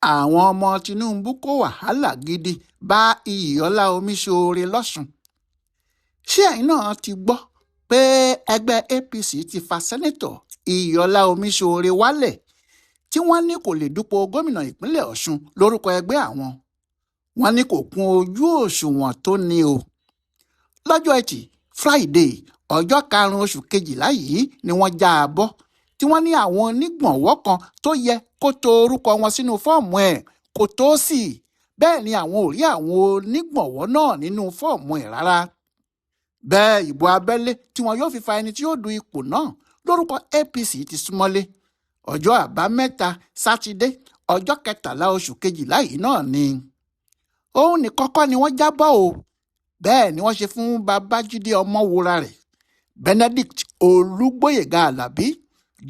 Àwọn ọmọ Tinubu kó wàhálà gidi bá Iyíọlá Omiṣore lọ́sùn. Ṣé ẹ̀yin náà ti gbọ́ pé ẹgbẹ́ APC ti fa Senator Iyíọlá Omiṣore wálẹ̀, tí wọ́n ní kó lè dúpọ̀ gómìnà ìpínlẹ̀ Ọ̀ṣun lórúkọ ẹgbẹ́ àwọn? Wọ́n ní kò kún ojú òṣùwọ̀n tó ní o. Lọ́jọ́ Etí Friday, ọjọ́ karùn-ún oṣù kejìlá yìí ni wọ́n já a bọ́, tí wọ́n ní àwọn onígbọ̀nwọ́ kan tó yẹ kó to orúkọ wọn sínú fọ́ọ̀mù ẹ̀ kò tó sí. Bẹ́ẹ̀ ni àwọn ò rí àwọn onígbọ̀nwọ́ náà nínú fọ́ọ̀mù ẹ̀ rárá. Bẹ́ẹ̀ ìbò abẹ́lé tí wọn yóò fi fa ẹni tí yóò du ipò náà lórúkọ APC ti súnmọ́lé. Ọjọ́ Àbámẹ́ta Sátidé, ọjọ́ kẹtàlá oṣù kejìlá yìí náà ni. Òun ní kọ́kọ́ ni wọ́n jábọ̀ o. Bẹ́ẹ̀ ni wọ́n ṣe fún Babájídé Ọmọwúrà rẹ̀, Benedict Olúgbóyèga Alábí,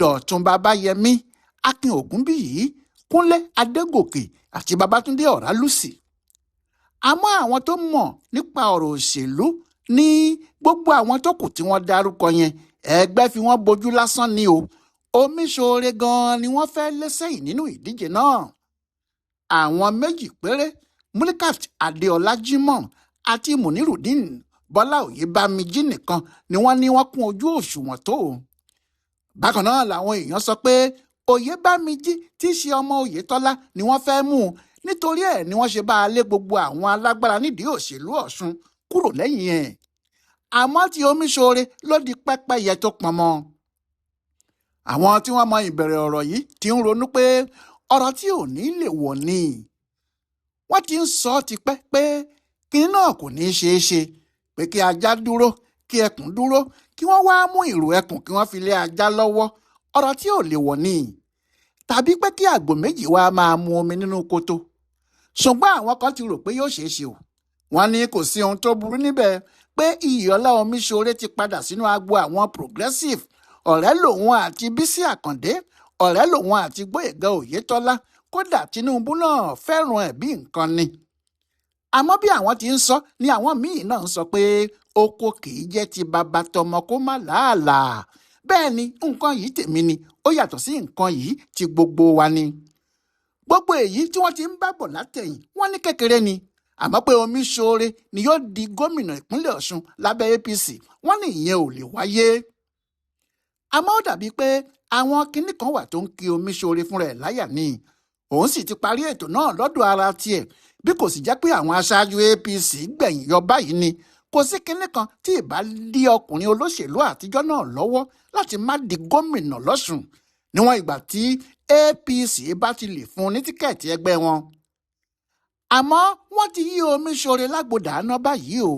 Dọ̀tun Babayẹmí, Akin Ògúnbíyì, Kúnlé Adégòkè àti Babátúndé Ọ̀rálùsì. Àmọ́ àwọn tó mọ̀ nípa ọ̀rọ̀ òṣèlú ní gbogbo àwọn tó kù tí wọ́n dárúkọ yẹn, ẹgbẹ́ fi wọ́n bojú lásán ni o. Omiṣore gan-an ni wọ́n fẹ́ lé sẹ́yìn nínú ìdíje náà. Àwọn méjì péré, Mulikat Adéọlá Jimoh àti Munirudeen Bọ́lá Oyèbámijí nìkan ni wọ́n ní wọ́n kún ojú òṣùwọ̀n tó. Bákan náà làwọn èèyàn sọ pé Oyèbámijí tí í ṣe ọmọ Oyètọ́lá ni wọ́n fẹ́ mú un, nítorí ẹ̀ ni wọ́n ṣe bá a lé gbogbo àwọn alágbára nídìí òṣèlú Ọ̀ṣun kúrò lẹ́yìn ẹ̀. Àmọ́ tí Omiṣore ló di pẹ́pẹ́yẹ tó pọnmọ́. Àwọn tí wọ́n mọ ìbẹ̀rẹ̀ ọ̀rọ̀ yìí ti ń ronú pé ọ̀rọ̀ tí ò ní lè wọ̀ ni. Wọ́n ti ń sọ ọ́ tipẹ́ pé kinní náà kò ní í ṣeé ṣe, pé kí ajá dúró, kí ẹkùn dúró, kí wọ́n wá mú ìrù ẹkùn kí wọ́n fi lé ajá lọ́wọ́, ọ̀rọ̀ tí ò lè wọ̀ ni. Tàbí pé kí àgbò méjì wá máa mu omi nínú koto. Ṣùgbọ́n àwọn kan ti rò pé yóò ṣeé ṣe o. Wọ́n ní kò sí ohun tó burú níbẹ̀ pé Iyíọlá Omiṣore ti padà sínú agbo àwọn progressive. Ọ̀rẹ́ lòun àti Bísí Àkàndé, ọ̀rẹ́ lòun àti Gbóyèga Oyètọ́lá, kódà Tinubu náà fẹ́ràn ẹ̀ bí nǹkan ni. Àmọ́ bí àwọn ti ń sọ ni àwọn míín náà ń sọ pé oko kì í jẹ́ ti bàbá tọmọ kó má làálàá. Bẹ́ẹ̀ ni nǹkan yìí tèmi ni, ó yàtọ̀ sí nǹkan yìí ti gbogbo wa ni. Gbogbo èyí tí wọ́n ti ń bá bọ̀ látẹ̀yìn, wọ́n ní kékeré ni. Àmọ́ pé Omiṣore ni yóò di gómìnà ìpínlẹ̀ Ọ̀ṣun lábẹ́ APC, wọ́n ní ìyẹn ò lè wáyé. Àmọ́ ó dàbí pé àwọn kinní kan wà tó ń kí Omiṣore fúnra ẹ̀ láyà ni. Òun sì ti parí ètò náà lọ́dọ̀ ara tiẹ̀, bí kò sì jẹ́ pé àwọn aṣáájú APC gbẹ̀yìn yọ báyìí ni. Kò sí kinní kan tí ìbá dí ọkùnrin olóṣèlú àtijọ́ náà lọ́wọ́ láti má di gómìnà lọ́sùn, níwọ̀n ìgbà tí APC bá ti lè fún un ní tíkẹ́ẹ̀tì ẹgbẹ́ wọn. Àmọ́ wọ́n ti yí Omiṣore lágbódà ná báyìí o,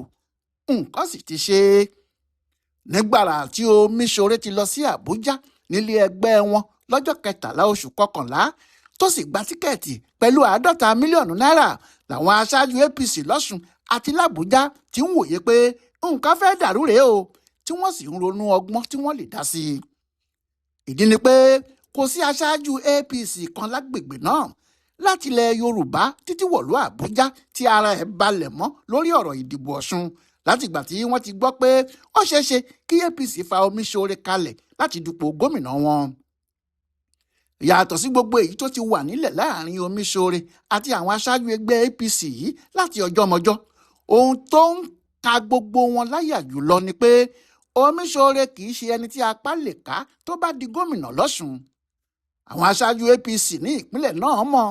nǹkan sì ti ṣe é. Nígbàrà tí Omiṣore ti lọ sí Àbújá nílé ẹgbẹ́ wọn lọ́jọ́ kẹtàlá oṣù kọkànlá, tó sì gba tíkẹ́ẹ̀tì pẹ̀lú 50 mílíọ̀nù náírà, làwọn aṣáájú APC lọ́sùn àti làbújá ti ń wòye pé nǹkan fẹ́ dàrú rèé o, tí wọ́n sì ń ronú ọgbọ́n tí wọ́n lè dá sí i. Ìdí ni pé kò sí aṣáájú APC kan lágbègbè náà láti ilẹ̀ Yorùbá títí wọ̀lú Àbújá tí ara ẹ̀ balẹ̀ mọ́ lórí ọ̀rọ̀ ìdìbò Ọ̀ṣun, látìgbà tí wọ́n ti gbọ́ pé ó ṣeé ṣe kí APC fa Omiṣore kalẹ̀ láti dupò gómìnà wọn. Yàtọ̀ sí gbogbo èyí tó ti wà nílẹ̀ láàrin Omiṣore àti àwọn aṣáájú ẹgbẹ́ APC yìí láti ọjọ́mọjọ́, ohun tó ń ka gbogbo wọn láyà jùlọ ni pé Omiṣore kì í ṣe ẹni tí apá lè ká tó bá di gómìnà lọ́sùn. Àwọn aṣáájú APC ní ìpínlẹ̀ náà mọ̀,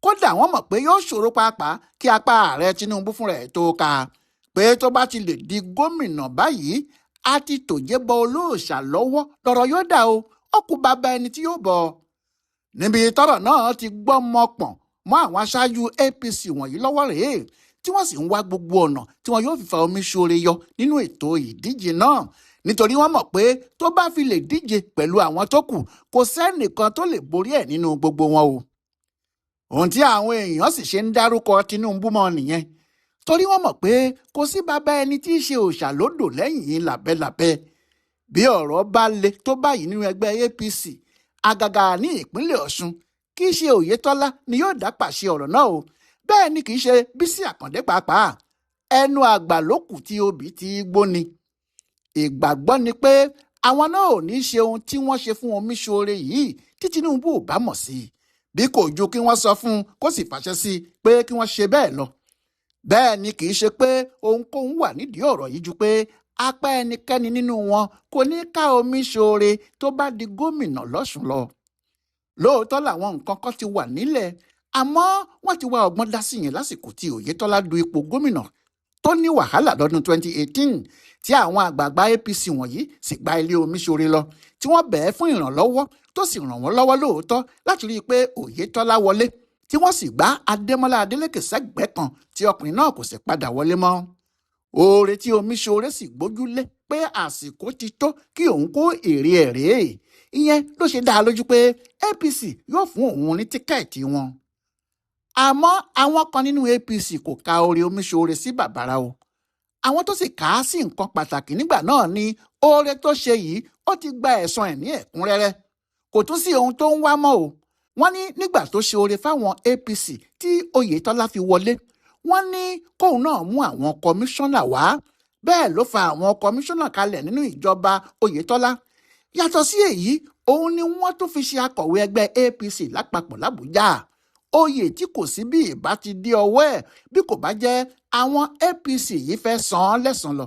kódà wọ́n mọ̀ pé yóò ṣòro pàápàá kí apá ààrẹ Tinubu fúnra ẹ̀ tó ka, pé tó bá ti lè di gómìnà báyìí, á ti tòjé bọ olóòṣà lọ́wọ́ lọ́rọ̀ yóò dà o, ó kú bàbá ẹni tí yóò bọ̀. Níbi tọ́rọ̀ náà ti gbọ́mọ pọ̀n mọ́ àwọn aṣáájú APC wọ̀nyí lọ́wọ́ rèé, tí wọ́n sì ń wá gbogbo ọ̀nà tí wọn yóò fi fa Omiṣore yọ nínú ètò ìdíje náà, nítorí wọ́n mọ̀ pé tó bá fi lè díje pẹ̀lú àwọn tó kù, kò sẹ́nìkan tó lè borí ẹ̀ nínú gbogbo wọn o. Ohun tí àwọn èèyàn sì ṣe ń dárúkọ Tinubu mọ́ nìyẹn, torí wọ́n mọ̀ pé kò sí bàbá ẹni tí í ṣe òòṣà lódò lẹ́yìn làbẹ́làbẹ́. Bí ọ̀rọ̀ bá le tó báyìí nínú ẹgbẹ́ APC, àgàgà ní ìpínlẹ̀ Ọ̀ṣun, kì í ṣe Oyètọ́lá ni yóò dá pàṣẹ ọ̀rọ̀ náà o. Bẹ́ẹ̀ ni kì í ṣe Bísí Àkàndé pàápàá. Ẹnu àgbà ló kù tí obì ti gbóni. Ìgbàgbọ́ ni pé àwọn náà ò ní ṣe ohun tí wọ́n ṣe fún Omiṣore yìí tí Tinubu ò bá mọ̀ sí i. Bí kò ju kí wọ́n sọ fún un kó sì fàṣẹ sí i pé kí wọ́n ṣe bẹ́ẹ̀ lọ. Bẹ́ẹ̀ ni kì í ṣe pé ohunkóhun wà nídìí ọ̀rọ̀ yìí ju pé apá ẹnikẹ́ni nínú wọn kò ní ká Omiṣore tó bá di gómìnà lọ́sùn lọ. Lóòótọ́ làwọn nǹkan kan ti wà nílẹ̀, àmọ́ wọ́n ti wá ọgbọ́n dá sí yẹn lásìkò tí Oyètọ́lá du ipò gómìnà tó ní wàhálà lọ́dún 2018, tí àwọn àgbààgbà APC wọ̀nyí sì gba ilé Omiṣore lọ, tí wọ́n bẹ̀ẹ́ fún ìrànlọ́wọ́, tó sì ràn wọ́n lọ́wọ́ lóòótọ́ láti rí i pé Oyètọ́lá wọlé, tí wọ́n sì gbá Adémọ́lá Adélékè sẹ́gbẹ̀ẹ́ kan, tí ọkùnrin náà kò sì padà wọlé mọ́. Oore tí Omiṣore sì gbójúlé pé àsìkò ti tó kí òun kó èrè ẹ̀ rèé. Ìyẹn ló ṣe dá a lójú pé APC yóò fún òun ní tíkẹ́ẹ̀tì wọn. Àmọ́ àwọn kan nínú APC kò ka oore Omiṣore sí bàbàrà o. Àwọn tó sì kà á sí nǹkan pàtàkì nígbà náà ni oore tó ṣe yìí ó ti gba ẹ̀san ẹ̀ ní ẹ̀kúnrẹ́rẹ́, kò tún sí ohun tó ń wá mọ́ o. Wọ́n ní nígbà tó ṣe oore fáwọn APC tí Oyètọ́lá fi wọlé, wọ́n ní kóun náà mú àwọn kọmíṣánná wá. Bẹ́ẹ̀ ló fa àwọn kọmíṣánná kalẹ̀ nínú ìjọba Oyètọ́lá. Yàtọ̀ sí èyí, òun ni wọ́n tún fi ṣe akọ̀wé ẹgbẹ́ APC lápapọ̀ l'Àbújá, oyè tí kò sí bí ìbá ti dé ọwọ́ ẹ̀ bí kò bá jẹ́ àwọn APC yìí fẹ́ san án lẹ́san lọ.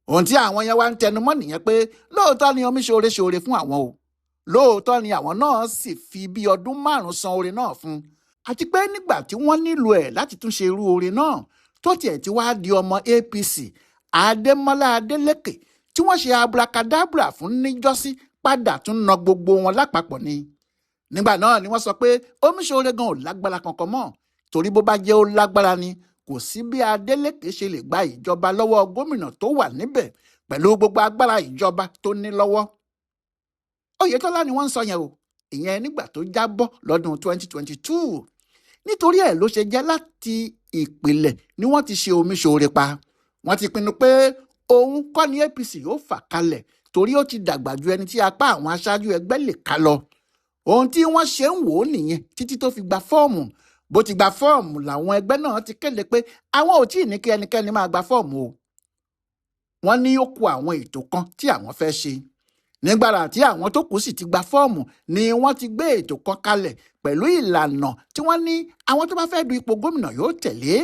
Ohun tí àwọn yẹn wá ń tẹnumọ́ nìyẹn pé lóòótọ́ ni Omiṣore ṣoore fún àwọn o, lóòótọ́ ni àwọn náà sì fi bí ọdún 5 san oore náà fún un, àti pé nígbà tí wọ́n nílò ẹ̀ láti tún ṣe irú oore náà tó tiẹ̀ ti wá di ọmọ APC, Adémọ́lá Adélékè tí wọ́n ṣe abracadabra fún níjọ́sí padà tún na gbogbo wọn lápapọ̀ ni. Nígbà náà ni wọ́n sọ pé Omiṣore gan ò lágbára kankan mọ́, torí bó bá jẹ́ ó lágbára ni kò sí bí Adélékè ṣe lè gba ìjọba lọ́wọ́ gómìnà tó wà níbẹ̀ pẹ̀lú gbogbo agbára ìjọba tó ní lọ́wọ́. Oyètọ́lá ni wọ́n ń sọ yẹn o, ìyẹn nígbà tó jábọ́ lọ́dún 2022. Nítorí ẹ̀ ló ṣe jẹ́ láti ìpìlẹ̀ ni wọ́n ti ṣe Omiṣore pa. Wọ́n ti pinnu pé òun kọ́ ni APC yóò fà kalẹ̀, torí ó ti dàgbà ju ẹni tí apá àwọn aṣáájú ẹgbẹ́ lè ká lọ. Ohun tí wọ́n ṣe ń wò ó nìyẹn títí tó fi gba fọ́ọ̀mù. Bó ti gba fọ́ọ̀mù làwọn ẹgbẹ́ náà ti kéde pé àwọn ò tí ì ní kí ẹnikẹ́ni máa gba fọ́ọ̀mù o. Wọ́n ní ó kù àwọn ètò kan tí àwọn fẹ́ ṣe. Nígbàrà tí àwọn tó kù sì ti gba fọ́ọ̀mù ni wọ́n ti gbé ètò kan kalẹ̀ pẹ̀lú ìlànà tí wọ́n ní àwọn tó bá fẹ́ du ipò gómìnà yóò tẹ̀lé.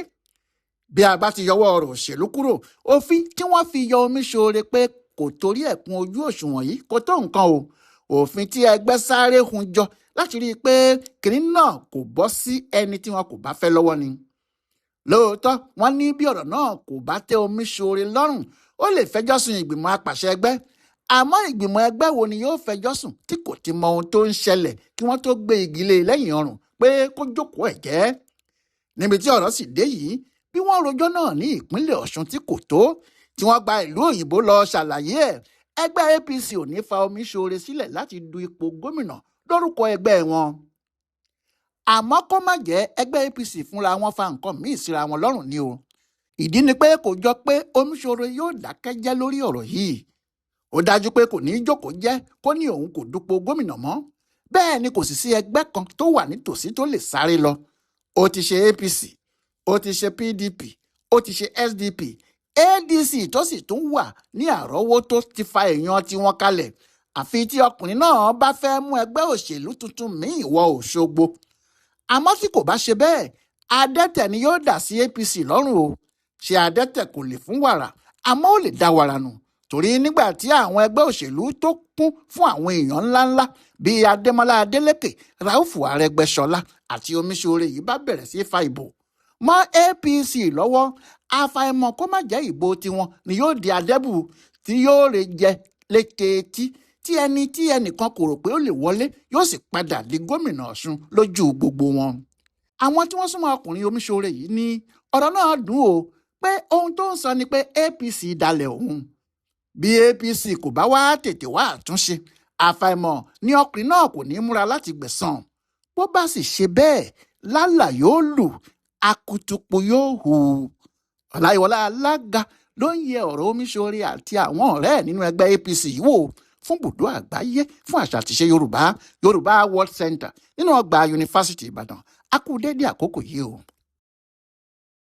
Bí a bá ti yọwọ́ ọ̀rọ̀ òṣèlú kúrò, òfin tí wọ́n fi yọ Omiṣore pé kò torí ẹ̀kún ojú òṣùwọ̀n yìí kò tó nǹkan o. Òfin tí ẹgbẹ́ sáré hun jọ láti rí i pé kìnní náà kò bọ́ sí ẹni tí wọn kò bá fẹ́ lọ́wọ́ ni. Lóòótọ́ wọ́n ní bí ọ̀rọ̀ náà kò bá tẹ́ Omiṣore lọ́rùn, ó lè fẹjọ́ sùn ìgbìmọ̀ apàṣẹ ẹgbẹ́. Àmọ́ ìgbìmọ̀ ẹgbẹ́ wo ni yóò fẹjọ́ sùn tí kò ti mọ ohun tó ń ṣẹlẹ̀ kí wọ́n tó gbé igi lé lẹ́yìn ọrùn pé kó jókòó ẹ̀ jẹ́? Níbi tí ọ̀rọ̀ sì dé yìí, bí wọ́n rojọ́ náà ní ìpínlẹ̀ Ọ̀ṣun tí kò tó, tí wọ́n gba ìlú òyìnbó lọ ṣàlàyé ẹ̀, ẹgbẹ́ APC ò ní fa Omiṣore sílẹ̀ láti du ipò gómìnà lórúkọ ẹgbẹ́ wọn. Àmọ́ kó má jẹ́ ẹgbẹ́ APC fúnra wọn fa nǹkan míì síra wọn lọ́rùn ni o. Ìdí ni pé kò jọ pé Omiṣore yóò dákẹ́ jẹ́ lórí ọ̀rọ̀ yìí. Ó dájú pé kò ní í jókòó jẹ́ kó ní òun kò dupò gómìnà mọ́. Bẹ́ẹ̀ ni kò sì sí ẹgbẹ́ kan tó wà nítòsí tó lè sáré lọ. Ó ti ṣe APC, ó ti ṣe PDP, ó ti ṣe SDP, ADC tó sì tún wà ní àrọ́wọ́tó ti fa èèyàn tiwọn kalẹ̀. Àfi tí ọkùnrin náà bá fẹ́ mú ẹgbẹ́ òṣèlú tuntun míì wọ Òṣogbo. Àmọ́ tí kò bá ṣe bẹ́ẹ̀, adẹ́tẹ̀ ni yóò dà sí APC lọ́rùn o. Ṣé adẹ́tẹ̀ kò lè fún wàrà, àmọ́ ó lè dá wàrà nù. Torí nígbà tí àwọn ẹgbẹ́ òṣèlú tó kún fún àwọn èèyàn ńláńlá bíi Adémọ́lá Adélékè, Ràúfù Arẹ́gbẹ́ṣọlá àti Omiṣore yìí bá bẹ̀rẹ̀ sí fa ìbò mọ́ APC lọ́wọ́, àfàìmọ̀ kó má jẹ́ ìbò tiwọn ni yóò di adẹ́bù tí yóò rè jẹ létí tí ẹni tí ẹnìkan kò rò pé ó lè wọlé yóò sì padà di gómìnà Ọ̀ṣun lójú gbogbo wọn. Àwọn tí wọ́n súnmọ́ ọkùnrin Omiṣore yìí ní ọ̀rọ̀ náà dùn ó pé ohun tó ń sọ ni pé APC dalẹ̀ òun. Bí APC kò bá wá tètè wá àtúnṣe, àfàìmọ̀ ni ọkùnrin náà kò ní múra láti gbẹ̀san. Bó bá sì ṣe bẹ́ẹ̀, lálà yóò lù, akutupo yóò hù. Ọláyíwọlá Alága ló ń yẹ ọ̀rọ̀ Omiṣore àti àwọn ọ̀rẹ́ ẹ̀ nínú ẹgbẹ́ APC yìí wò fún bùdó àgbáyé fún àṣà àtiṣe Yorùbá, Yorùbá World Center nínú ọgbà Yunifásítì Ìbàdàn. A kú déédéé àkókò yìí o.